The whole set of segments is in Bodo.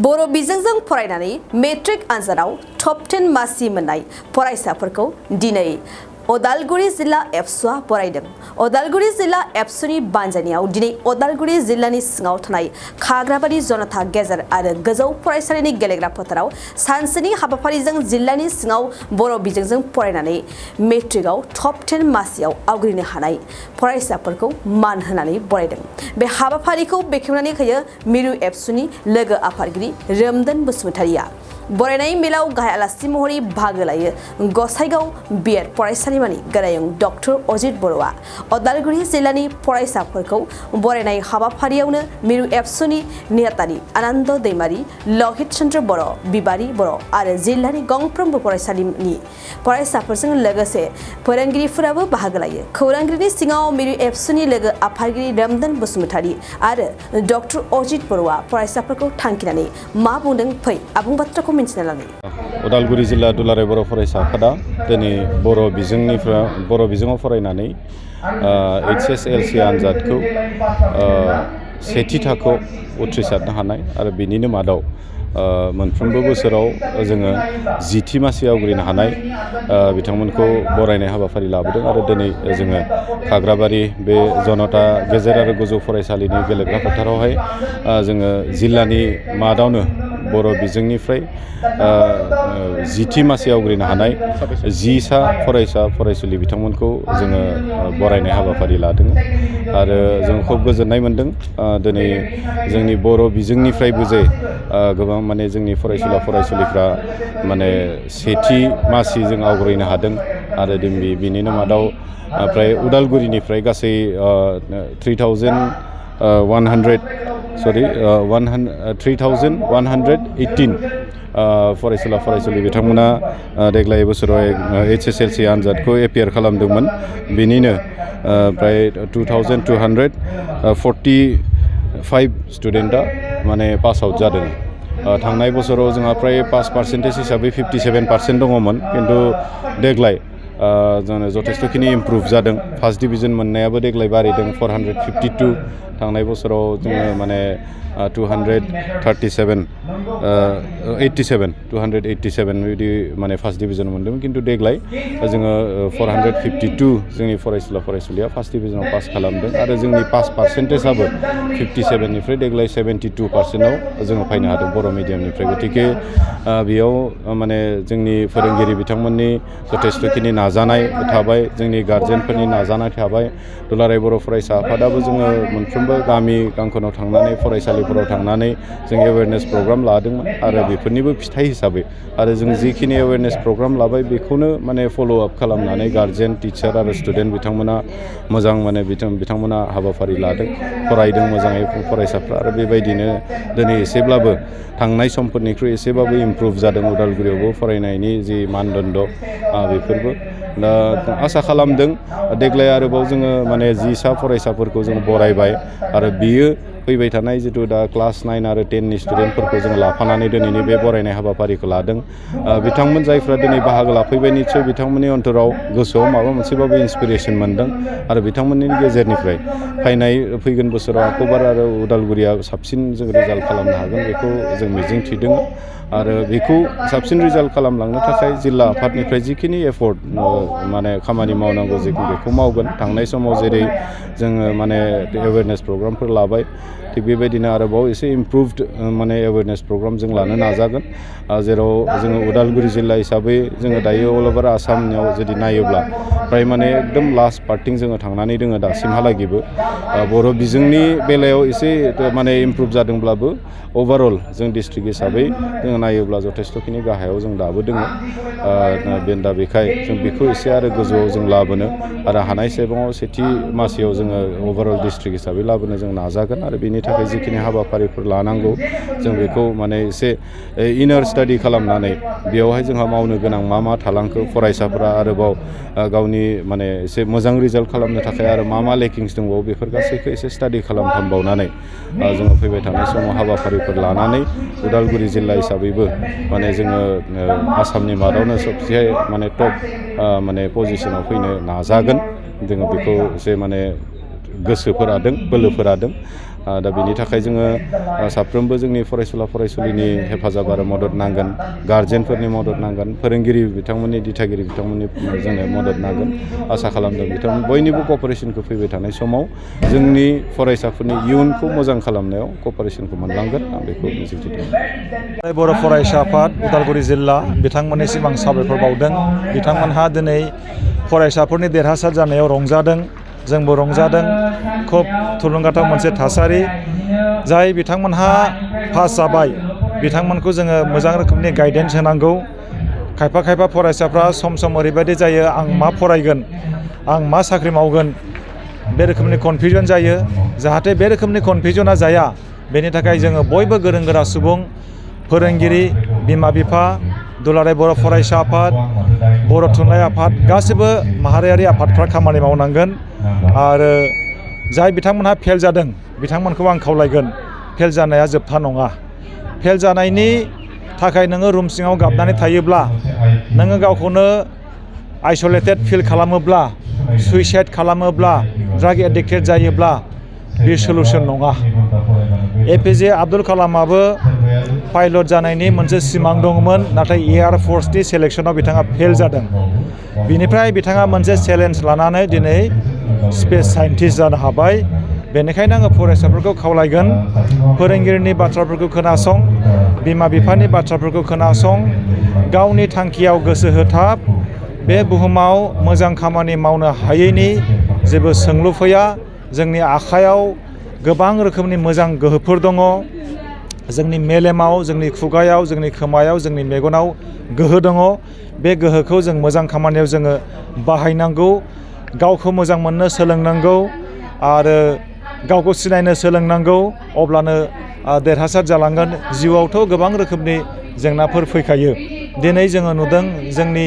बर' बिजोंजों फरायनानै मेट्रिक आनजादाव टप 10 मासि मोननाय फरायसाफोरखौ दिनै उदालगुरि जिल्ला एबसुआ बरायदों। उदालगुरि जिल्ला एबसुनि बानजायनायाव दिनै उदालगुरि जिल्लानि सिङाव थानाय खाग्राबारि जनता गेजेर आरो गोजौ फरायसालिनि गेलेग्रा फोथाराव सानसेनि हाबाफारिजों जिल्लानि सिङाव बर' बिजोंजों फरायनानै मेट्रिकआव टप 10 मासियाव आवग्रिनो हानाय फरायसाफोरखौ मान होनानै बरायदों। बे हाबाफारिखौ बेखेवनानै होयो मिरु एबसुनि लोगो आफादगिरि रोमदोन बसुमतारिया। बरायनाय मेलाव गाहाय आलासि महरै बाहागो लायो गसाइगाव बिएड फरायसालिमानि गोरायुं डक्टर अजित बर'आ। उदालगुरि जिल्लानि फरायसाफोरखौ बरायनाय हाबाफारियावनो मिरु एबसुनि नेहाथारि आनन्द दैमारि, लहित चन्द्र बर', बिबारी बर' आरो जिल्लानि गंफ्रोमबो फरायसालिनि फरायसाफोरजों लोगोसे फोरोंगिरिफोराबो बाहागो लायो। खौरांगिरिनि सिङाव मिरु एबसुनि लोगो आफादगिरि रोमदोन बसुमतारि आरो डक्टर अजित बर'आ फरायसाफोरखौ थांखिनानै मा बुंदों फै आबुं बाथ्राखौ मिन्थिना लानाय। उदालगुरि जिल्ला दुलाराय बर' फरायसा आफादा दिनै बर' बिजोङाव फरायनानै HSLC आनजादखौ सेथि थाखोआव उथ्रिसारनो हानाय आरो बेनिनो मादाव मोनफ्रोमबो बोसोराव जोङो 10थि मासि आवग्रिनो हानाय बिथांमोनखौ बरायनाय हाबाफारि लाबोदों आरो दिनै जोङो खाग्राबारि बे जनता गेजेर आरो गोजौ फरायसालिनि गेलेग्रा फोथारावहाय जोङो जिल्लानि मादावनो बर' बिजोंनिफ्राय 10थि मासि आवग्रिनो हानाय 10सा फरायसा फरायसुलि बिथांमोनखौ जोङो बरायनाय हाबाफारि लादों आरो जों खोब गोजोननाय मोनदों। दिनै जोंनि बर' बिजोंनिफ्रायबो जे गोबां माने जोंनि फरायसुला फरायसुलिफ्रा माने सेथि मासि जों आवग्रिनो हादों आरो बिनिनो मादाव ओमफ्राय उदालगुरिनिफ्राय गासै 3,118 फरायसुला फरायसुलि बिथांमोना देग्लाय बोसोराव HSLC आनजादखौ एपियार खालामदोंमोन। बिनिनो प्राय 2,245 स्टुडेन्टआ माने पास आउट जादों। थांनाय बोसोराव जोंहा प्राय पास पार्सेन्टेज हिसाबै 57% दङमोन, खिन्थु देग्लाय जोङो जथेस्थखिनि इमप्रुभ जादों। फार्स्ट डिभिजन मोननायाबो देग्लाय बारायदों 452। थांनाय बोसोराव जोङो माने 287 बिदि माने फार्स्ट डिभिजन मोन्दों, खिन्थु देग्लाय जोङो 452 जोंनि फरायसुला फरायसुलिया फार्स्ट डिभिजनाव पास खालामदों आरो जोंनि पास पार्सेन्टेजआबो 57निफ्राय देग्लाय 72%आव जोङो फैनो हादों बर' मिडियामनिफ्राय। गतिके बेयाव माने जोंनि फोरोंगिरि बिथांमोननि जथेस्थखिनि नाजानाय थाबाय, जोंनि गार्जेनफोरनि नाजानाय थाबाय। दुलाराय बर' फरायसा आफादाबो जोङो मोनफ्रोमबो गामि गांखनाव थांनानै फरायसालिफोराव थांनानै जों एवेयारनेस प्रग्राम लादोंमोन आरो बेफोरनिबो फिथाइ हिसाबै आरो जों जिखिनि एवेयारनेस प्रग्राम लाबाय बेखौनो माने फल' आप खालामनानै गार्जेन, टिचार आरो स्टुडेन्ट बिथांमोना मोजां माने बिथांमोना हाबाफारि लादों, फरायदों मोजाङै फरायसाफ्रा आरो बेबायदिनो दिनै एसेब्लाबो थांनाय समफोरनिख्रुइ एसेबाबो इमप्रुभ जादों उदालगुरियावबो फरायनायनि जि मानदण्ड बेफोरबो। दा आसा खालामदों देग्लाय आरोबाव जोङो माने 10सा फरायसाफोरखौ जों बरायबाय आरो बियो फैबाय थानाय जिथु दा क्लास 9 आरो 10नि स्टुडेन्टफोरखौ जों लाफानानै दिनैनि बे बरायनाय हाबाफारिखौ लादों। बिथांमोन जायफ्रा दिनै बाहागो लाफैबाय निस्सय बिथांमोननि अन्तराव गोसोआव माबा मोनसेबाबो इन्सपिरेसन मोनदों आरो बिथांमोननि गेजेरनिफ्राय फैगोन बोसोराव आक'बार आरो उदालगुरिया साबसिन जों रिजाल्ट खालामनो हागोन बेखौ जों मिजिं थिदों आरो बेखौ साबसिन रिजाल्ट खालामलांनो थाखाय जिल्ला आफादनिफ्राय जिखिनि एफर्ट माने खामानि मावनांगौ बेखौ मावगोन। थांनाय समाव जेरै जोङो माने एवेयारनेस प्रग्रामफोर लाबाय, थिग बेबायदिनो आरोबाव एसे इमप्रुभड माने एवेयारनेस प्रग्राम जों लानो नाजागोन। जेराव जोङो उदालगुरि जिल्ला हिसाबै जोङो दायो अल अभार आसामनियाव जुदि नायोब्ला फ्राय माने एकदम लास्ट पार्टथिं जोङो थांनानै दोङो दासिमहालागैबो। बर' बिजोंनि बेलायाव एसे माने इमप्रुभ जादोंब्लाबो अभारअल जों डिस्ट्रिक्ट हिसाबै जोङो नायोब्ला जथेस्थखिनि गाहायाव जों दाबो दोङो। दा बेखाय जों बेखौ एसे आरो गोजौआव जों लाबोनो आरो हानायसेबाङाव सेथि मासियाव जोङो अभारअल डिस्ट्रिक्ट हिसाबै लाबोनो जों नाजागोन आरो बेनि थाखाय जिखिनि हाबाफारिफोर लानांगौ जों बेखौ माने एसे इनार स्टाडि खालामनानै बेयावहाय जोंहा मावनो गोनां मा थालांखो, फरायसाफोरा आरोबाव गावनि माने एसे मोजां रिजाल्ट खालामनो थाखाय आरो मा लेकिंस दंबावो बेफोर गासैखौ एसे स्टाडि खालामबावनानै जोङो फैबाय थानाय समाव हाबाफारिफोर लानानै उदालगुरि जिल्ला हिसाबैबो माने जोङो आसामनि मादावनो सबसे माने टप माने पजिशनाव फैनो नाजागोन। जोङो बेखौ एसे माने गोसोफोरादों, बोलोफोरादों दा बेनि थाखाय जोङो साफ्रोमबो जोंनि फरायसुला फरायसुलिनि हेफाजाब आरो मदद नांगोन, गार्जेनफोरनि मदद नांगोन, फोरोंगिरि बिथांमोननि दिथागिरि बिथांमोननि जोंनो मदद नांगोन। आसा खालामदों बिथांमोन बयनिबो कपारेसनखौ फैबाय थानाय समाव जोंनि फरायसाफोरनि इयुनखौ मोजां खालामनायाव कपारेसनखौ मोनलांगोन आं बेखौ मिजिंथिदों। बर' फरायसा आफाद उदालगुरि जिल्ला बिथांमोननिसिम आं साबायखर बावदों। बिथांमोनहा दिनै फरायसाफोरनि देरहासार जानायाव रंजादों, जोंबो रंजादों। खोब थुलुंगाथाव मोनसे थासारि। जाय बिथांमोनहा पास जाबाय बिथांमोनखौ जोङो मोजां रोखोमनि गाइडेन्स होनांगौ। खायफा फरायसाफ्रा सम ओरैबायदि जायो, आं मा फरायगोन, आं मा साख्रि मावगोन, बे रोखोमनि कनफिउजन जायो। जाहाथे बे रोखोमनि कनफिउजना जाया बेनि थाखाय जोङो बयबो गोरों गोरा सुबुं, फोरोंगिरि, बिमा बिफा, दुलाराय बर' फरायसा आफाद, बर' थुनलाइ आफाद, गासिबो माहारियारि आफादफ्रा खामानि मावनांगोन। आरो जाय बिथांमोनहा फेल जादों बिथांमोनखौ आं खावलायगोन, फेल जानाया जोबथा नङा। फेल जानायनि थाखाय नोङो रुम सिङाव गाबनानै थायोब्ला, नोङो गावखौनो आइसोलेटेड फिल खालामोब्ला, सुइसाइड खालामोब्ला, ड्राग एडिक्टेड जायोब्ला बे सलुसन नङा। एपिजे आब्दुल कालामाबो पाइलट जानायनि मोनसे सिमां दंमोन, नाथाय एयार फर्सनि सेलेक्सनाव बिथाङा फेल जादों। बिनिफ्राय बिथाङा मोनसे चेलेन्ज लानानै दिनै स्पेस साइन्टिस्ट जानो हाबाय। बेनिखायनो आङो फरायसाफोरखौ खावलायगोन, फोरोंगिरिनि बाथ्राफोरखौ खोनासं, बिमा बिफानि बाथ्राफोरखौ खोनासं, गावनि थांखियाव गोसो होथाब। बे बुहुमाव मोजां खामानि मावनो हायैनि जेबो सोंलु फैया। जोंनि आखायाव गोबां रोखोमनि मोजां गोहोफोर दङ। जोंनि मेलेमाव, जोंनि खुगायाव, जोंनि खोमायाव, जोंनि मेगनाव गोहो दङ। बे गोहोखौ जों मोजां खामानियाव जोङो बाहायनांगौ। गावखौ मोजां मोननो सोलोंनांगौ आरो गावखौ सिनायनो सोलोंनांगौ। अब्लानो देरहासार जालांगोन। जिउआवथ' गोबां रोखोमनि जेंनाफोर फैखायो। दिनै जोङो नुदों जोंनि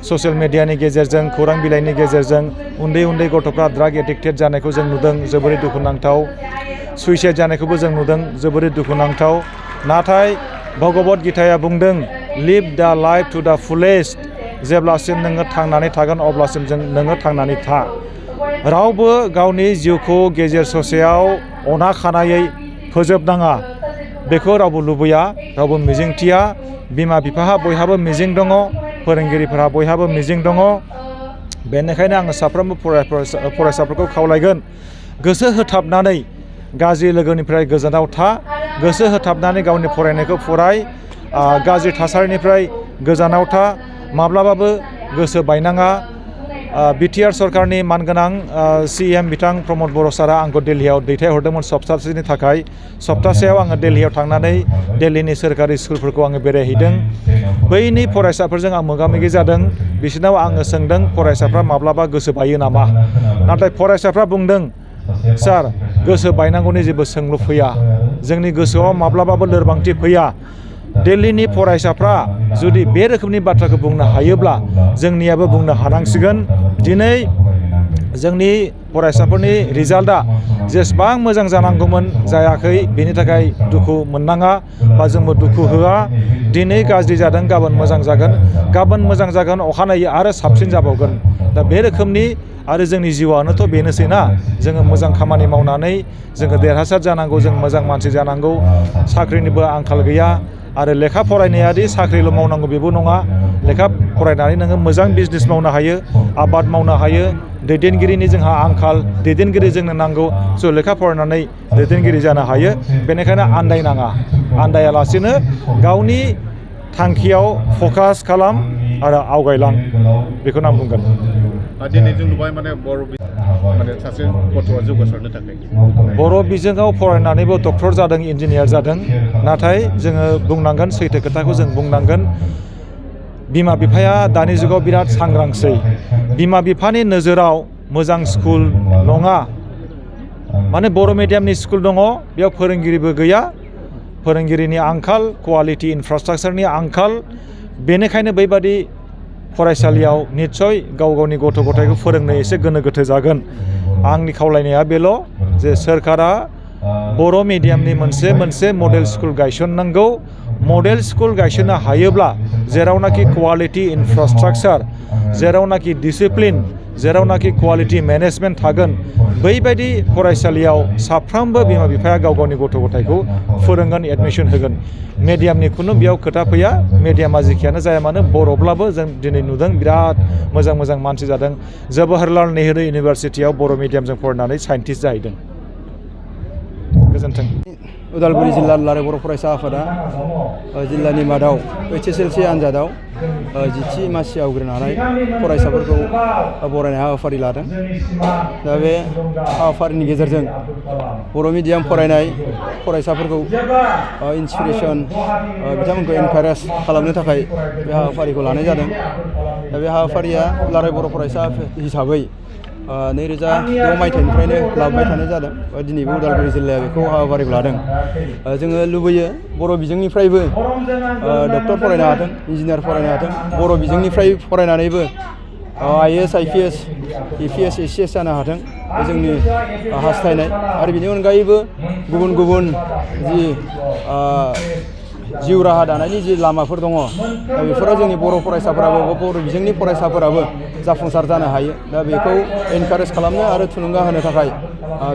ससियेल मेडियानि गेजेरजों, खौरां बिलाइनि गेजेरजों उन्दै गथ'फ्रा ड्राग एडिक्टेड जानायखौ जों नुदों, जोबोरै दुखुनांथाव। सुइसाइड जानायखौबो जों नुदों, जोबोरै दुखुनांथाव। नाथाय भगवत गीताया बुंदों, लिभ दा लाइफ टु दा फुलेस्ट। जेब्लासिम नोङो थांनानै थागोन अब्लासिम नोङो थांनानै था। रावबो गावनि जिउखौ गेजेर ससेयाव अना खानायै फोजोबनाङा, बेखौ रावबो लुबैया, रावबो मिजिंथिया। बिमा बिफाहा बयहाबो मिजिं दङ, फोरोंगिरिफोरा बयहाबो मिजिं दङ। बेनिखायनो आङो साफ्रोमबो फरायसाफोरखौ खावलायगोन, गोसो होथाबनानै गाज्रि लोगोनिफ्राय गोजानाव था, गोसो होथाबनानै गावनि फरायनायखौ फराय, गाज्रि थासारिनिफ्राय गोजानाव था, माब्लाबाबो गोसो बायनाङा। बिटिआर सरकारनि मानगोनां CM बिथां प्रमद बर' सारा आंखौ दिल्लीयाव दैथायहरदोंमोन सप्तासेनि थाखाय। सप्तासेयाव आङो दिल्लीयाव थांनानै दिल्लीनि सोरखारि स्कुलफोरखौ आङो बेरायहैदों। बैनि फरायसाफोरजों आं मोगा मोगि जादों। बिसोरनाव आङो सोंदों, फरायसाफ्रा माब्लाबा गोसो बायो नामा? नाथाय फरायसाफ्रा बुंदों, सार, गोसो बायनांगौनि जेबो सोंलु फैया, जोंनि गोसोआव माब्लाबाबो लोरबांथि फैया। दिल्लीनि फरायसाफ्रा जुदि बे रोखोमनि बाथ्राखौ बुंनो हायोब्ला जोंनियाबो बुंनो हानांसिगोन। दिनै जोंनि फरायसाफोरनि रिजाल्टआ जेसेबां मोजां जानांगौमोन जायाखै, बेनि थाखाय दुखु मोननाङा बा जोंबो दुखु होआ। दिनै गाज्रि जादों, गाबोन मोजां जागोन, गाबोन मोजां जागोन, अखानायै आरो साबसिन जाबावगोन। दा बे रोखोमनि आरो जोंनि जिउआनोथ' बेनोसैना, जोङो मोजां खामानि मावनानै जोङो देरहासार जानांगौ, जों मोजां मानसि जानांगौ। साख्रिनिबो आंखाल गैया। आरो लेखा फरायनायादि साख्रिल' मावनांगौ बेबो नङा। लेखा फरायनानै नोङो मोजां बिजनेस मावनो हायो, आबाद मावनो हायो। दैदेनगिरिनि जोंहा आंखाल, दैदेनगिरि जोंनो नांगौ। स' लेखा फरायनानै दैदेनगिरि जानो हायो। बेनिखायनो आन्दायनाङा, आन्दायालासेनो गावनि थांखियाव फकास खालाम आरो आवगायलां, बेखौनो आं बुंगोन। दिनै जों नुबाय माने सासे गथ'आ जौगासारनो थाखाय बर' बिजोङाव फरायनानैबो डक्टर जादों, इन्जिनियार जादों। नाथाय जोङो बुंनांगोन, सैथो खोथाखौ जों बुंनांगोन, बिमा बिफाया दानि जुगाव बिराद सांग्रांसै। बिमा बिफानि नोजोराव मोजां स्कुल नङा, माने बर' मिडियामनि स्कुल दङ, बेयाव फोरोंगिरिबो गैया, फोरोंगिरिनि आंखाल, कुवालिटि इनफ्रास्ट्राक्चारनि आंखाल। बेनिखायनो बैबादि फरायसालियाव निस्सय गाव गावनि गथ' गथायखौ फोरोंनो एसे गोनो गोथो जागोन। आंनि खावलायनाया बेल' जे सोरखारा बर' मिडियामनि मोनसे मडेल स्कुल गायसननांगौ। मडेल स्कुल गायसननो हायोब्ला जेरावनाखि कुवालिटि इनफ्रास्ट्राक्चार, जेरावनाखि डिसिप्लिन, जेरावनाखि क्वालिटि मेनेजमेन्ट थागोन बैबायदि फरायसालियाव साफ्रोमबो बिमा बिफाया गाव गावनि गथ' गथायखौ फोरोंगोन एडमिसन होगोन मेडियामनि खुनु बेयाव खोथा फैया मेडियामा जेखियानो जाया मानो बर'ब्लाबो जों दिनै नुदों बिराद मोजां मोजां मानसि जादों जवाहरलाल नेहरू इउनिभारसिटियाव बर' मिडियामजों फरायनानै साइन्टिस्ट जाहैदों गोजोन्थों उदालगुरि जिल्ला दुलाराय बर' फरायसा आफादा जिल्लानि मादाव HSLC आनजादाव 10थि मासि आवग्रिनानै फरायसाफोरखौ बरायनाय हाबाफारि लादों दा बे हाबाफारिनि गेजेरजों बर' मिडियाम फरायनाय फरायसाफोरखौ इन्सपिरेसन बिथांमोनखौ एनकारेज खालामनो थाखाय बे हाबाफारिखौ लानाय जादों दा बे हाबाफारिया दुलाराय बर' फरायसा हिसाबै 2006 मायथाइनिफ्रायनो लाबोबाय थानाय जादों दिनैबो उदालगुरि जिल्लाया बेखौ हाबाफारिखौ लादों जोङो लुबैयो बर' बिजोंनिफ्रायबो डक्टर फरायनो हाथों इन्जिनियार फरायनो हाथों बर' बिजोंनिफ्राय फरायनानैबो IAS IPS EPS HCS जानो हाथों बे जोंनि हास्थायनाय आरो बेनि अनगायैबो गुबुन गुबुन जि जिउ राहा दानायनि जि लामाफोर दङ दा बेफोराव जोंनि बर' फरायसाफोराबो बर' बिजोंनि फरायसाफोराबो जाफुंसार जानो हायो दा बेखौ एनकारेज खालामनो आरो थुलुंगा होनो थाखाय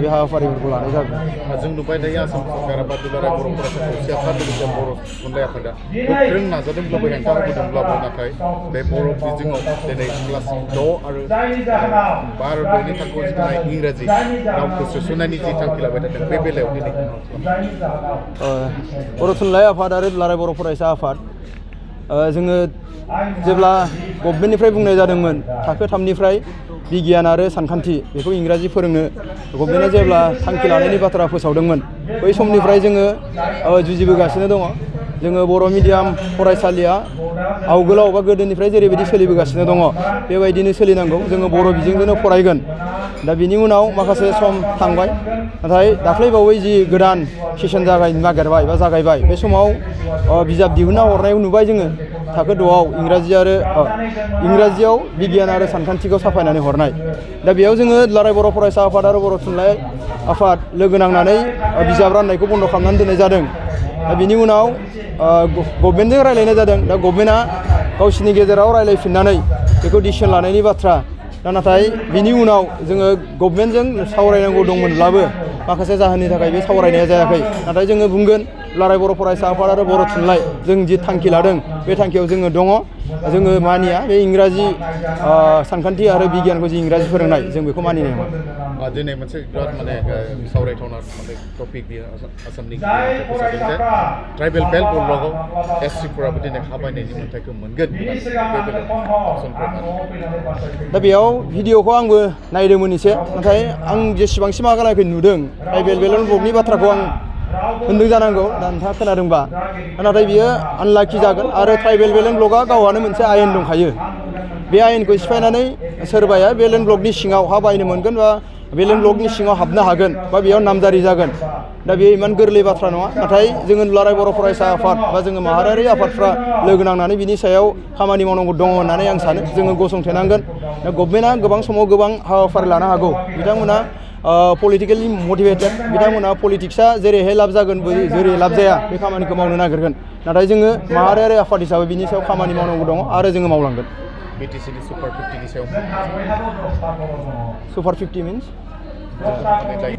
बे हाबाफारिफोरखौ लानाय जादों जों नुबाय थायो आसाम सरकारा बा दुलाराय बर' फरायसा खौसे आफाद लोगोसे बर' थुनलाइ आफादा गोख्रों नाजादोंब्लाबो हेंथा होबोदोंब्लाबो नाथाय बे बर' बिजोङाव दिनै क्लास 6 आरो 12 थाखोआव जिथु इंराजि रावखौ सोसननायनि जि थांखि लाबाय थादों बे बेलायाव दिनै बर' थुनलाइ आफाद आरो दुलाराय बर' फरायसा आफाद जोङो जेब्ला गभर्नमेन्टनिफ्राय बुंनाय जादोंमोन थाखो 3निफ्राय बिगियान आरो सानखान्थि बेखौ इंराजि फोरोंनो गभर्नमेन्टआ जेब्ला थांखि लानायनि बाथ्रा फोसावदोंमोन बै समनिफ्राय जोङो जुजिबोगासिनो दङ जोङो बर' मिडियाम फरायसालिया आवगोलाव बा गोदोनिफ्राय जेरैबायदि सोलिबोगासिनो दङ बेबायदिनो सोलिनांगौ जोङो बर' बिजोंजोंनो फरायगोन दा बिनि उनाव माखासे सम थांबाय नाथाय दाख्लैबावै जि गोदान सेसन जागायबाय बे समाव बिजाब दिहुनना हरनायखौ नुबाय जोङो थाखो 6आव इंराजियाव बिगियान आरो सानखान्थिखौ साफायनानै हरनाय दा बेयाव जोङो दुलाराय बर' फरायसा आफाद आरो बर' थुनलाइ आफाद लोगो नांनानै बिजाब राननायखौ बन्द' खालामनानै दोननाय जादों दा बिनि उनाव गभर्नमेन्टजों रायलायनाय जादों दा गभर्नमेन्टआ गावसिनि गेजेराव रायलायफिननानै बेखौ डिसिसन लानायनि बाथ्रा दा नाथाय बिनि उनाव जोङो गभर्नमेन्टजों सावरायनांगौ दंमोनब्लाबो माखासे जाहोननि थाखाय बे सावरायनाया जायाखै नाथाय जोङो बुंगोन दुलाराय बर' फरायसा आफाद आरो बर' थुनलाइ जों जि थांखि लादों बे थांखियाव जोङो दङ जोङो मानिया बे इंराजि सानखान्थि आरो बिगियानखौ जि इंराजि फोरोंनाय जों बेखौ मानिनाय नङा दिनै मोनसे बिराद माने सावरायथावना माने टपिक बियो आसामनि ट्राइबेल बेल्ट ब्लकआव SC-फोराबो दिनै हा बायनायनि मोन्थाइखौ मोनगोन दा बेयाव भिडिअखौ आंबो नायदोंमोन एसे नाथाय आं जेसेबांसिमहालागै नुदों ट्राइबेल बेल्ट ब्लकनि बाथ्राखौ आं होनदों जानांगौ दा नोंथाङा खोनादोंबा नाथाय बियो आनलाखि जागोन आरो ट्राइबेल बेल्ट ब्लकआ गावहानो मोनसे आयेन दंखायो बे आयेनखौ सिफायनानै सोरबाया बेल्ट ब्लकनि सिङाव हा बायनो मोनगोन बा बेल्ट ब्लकनि सिङाव हाबनो हागोन बा बेयाव नामजारि जागोन दा बेयो इमान गोरलै बाथ्रा नङा नाथाय जोङो दुलाराय बर' फरायसा आफाद बा जोङो माहारियारि आफादफ्रा लोगो नांनानै बिनि सायाव खामानि मावनांगौ दङ होननानै आं सानो जोङो गसंथेनांगोन दा गभर्नमेन्टआ गोबां समाव गोबां हाबाफारि लानो हागौ बिथांमोना पलिटिकेलि मटिभेटेड बिथांमोना पलिटिक्सआ जेरैहाय लाब जागोन जेरै लाब जाया बे खामानिखौ मावनो नागिरगोन नाथाय जोङो माहारियारि आफाद हिसाबै बिनि सायाव खामानि मावनांगौ दङ आरो जोङो मावलांगोन BTC-नि सुपार 50नि सायाव सुपार 50 मिन्स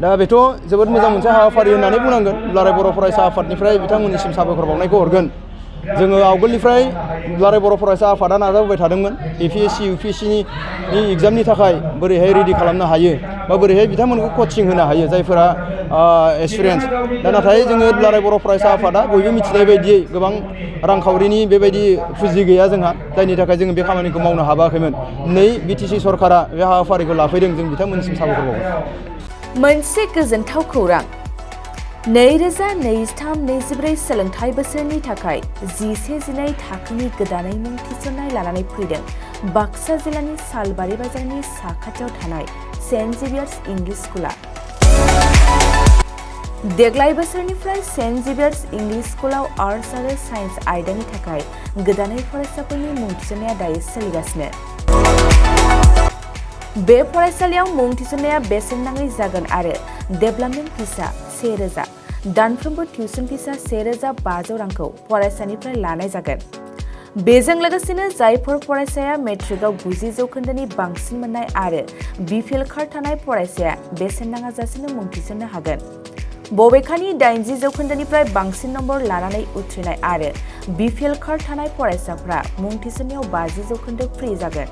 दा बेथ' जोबोद मोजां मोनसे हाबाफारि होननानै बुंनांगोन दुलाराय बर' फरायसा आफादनिफ्राय बिथांमोननिसिम साबायखर बावनायखौ हरगोन जोङो आवगोलनिफ्राय दुलाराय बर' फरायसा आफादा नाजाबोबाय थादोंमोन APSC UPSCनि एग्जामनि थाखाय बोरैहाय रेडि खालामनो हायो बा बोरैहाय बिथांमोनखौ कचिं होनो हायो जायफोरा एक्सपिरियेन्स दा नाथाय जोङो दुलाराय बर' फरायसा आफादा बयबो मिथिनाय बायदियै गोबां रांखावरिनि बेबायदि पुँजि गैया जोंहा जायनि थाखाय जोङो बे खामानिखौ मावनो हाबाखैमोन नै BTC सरकारा बे हाबाफारिखौ लाफैदों जों बिथांमोननिसिम साबायखर बावो मोनसे गोजोनथाव खौरां 2023-24 सोलोंथाइ बोसोरनि थाखाय 11-12 थाखोनि गोदानै मुं थिसननाय लानानै फैदों बाक्सा जिल्लानि सालबारि बाजारनि साखाथियाव थानाय सेन्ट जेभियार्स इंलिश स्कुला देग्लाय बोसोरनिफ्राय सेन्ट जेभियार्स इंलिश स्कुलाव आर्ट्स आरो साइन्स आयदानि थाखाय गोदानै फरायसाफोरनि मुं थिसननाया दायो सोलिगासिनो बे फरायसालियाव मुं थिसननाया बेसेन नाङै जागोन आरो डेभेलपमेन्ट फिसा 1000 दानफ्रोमबो टिउसन फिसा 1500 रांखौ फरायसानिफ्राय लानाय जागोन बेजों लोगोसेनो जायफोर फरायसाया मेट्रिकआव 90 जौखोन्दोनि बांसिन मोननाय आरो बिपिएल कार्ड थानाय फरायसाया बेसेन नाङाजासेनो मुं थिसननो हागोन। बबेखानि 80 जौखोन्दोनिफ्राय बांसिन नम्बर लानानै उथ्रिनाय आरो बिपिएल कार्ड थानाय फरायसाफ्रा मुं थिसननायाव 50 जौखोन्दो फ्रि जागोन।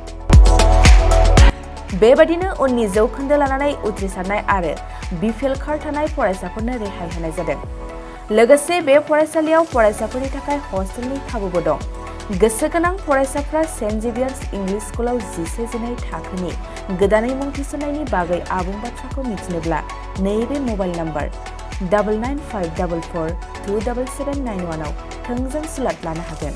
बेबादिनो उननि जौखोन्दो लानानै उथ्रिसारनाय आरो बिपिएल कार्ड थानाय फरायसाफोरनो रेहाय होनाय जादों। लोगोसे बे फरायसालियाव फरायसाफोरनि थाखाय हस्टेलनि खाबुबो दं। गोसो गोनां फरायसाफ्रा सेन्ट जेभियार्स इंलिश स्कुलाव 11-12 थाखोनि गोदानै मुं थिसननायनि बागै आबुं बाथ्राखौ मिथिनोब्ला नैबे मबाइल नम्बर 9954427791 आव थोंजों सुलाद लानो हागोन।